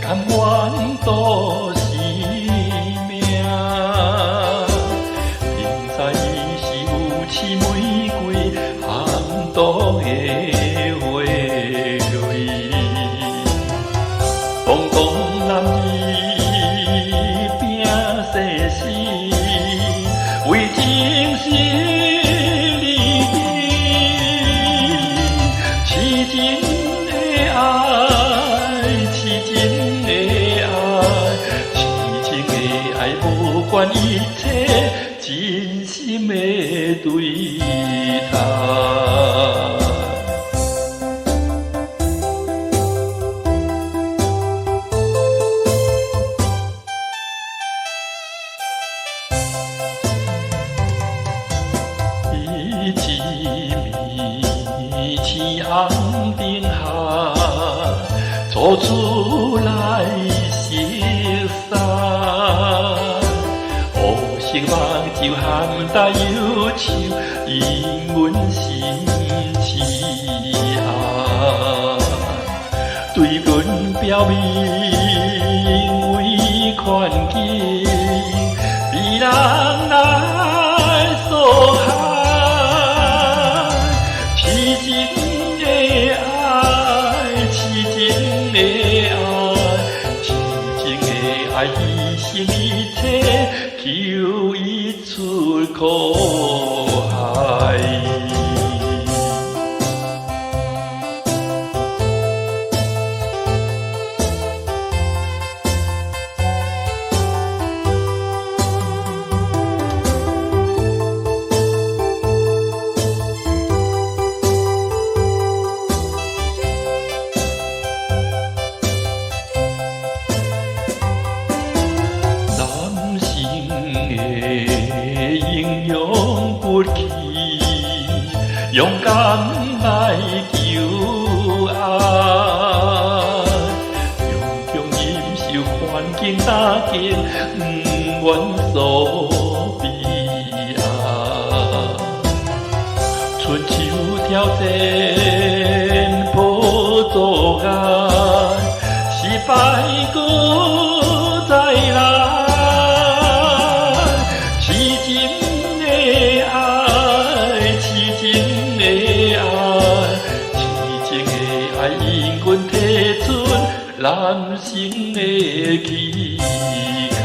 甘願賭性命。明知伊是有刺玫瑰，含毒的花蕊。茫茫男兒拼生死，為情死離別，痴情的愛，痴情的愛，痴情的愛，無管一切，真心的對待。伊一暝青红灯下，做出來熟似，烏色目睭含帶憂愁，引阮心痴愛。對阮表明為環境，被人來所害。痴情的愛，痴情的愛，痴情的愛，犧牲一切，求伊出苦海。男性的英勇不屈，勇敢來求愛，勇強忍受環境打擊，毋願所悲哀。春秋挑戰破阻礙，失敗閣再來。痴情的愛，痴情的愛，痴情的愛，引阮提出男性的氣概。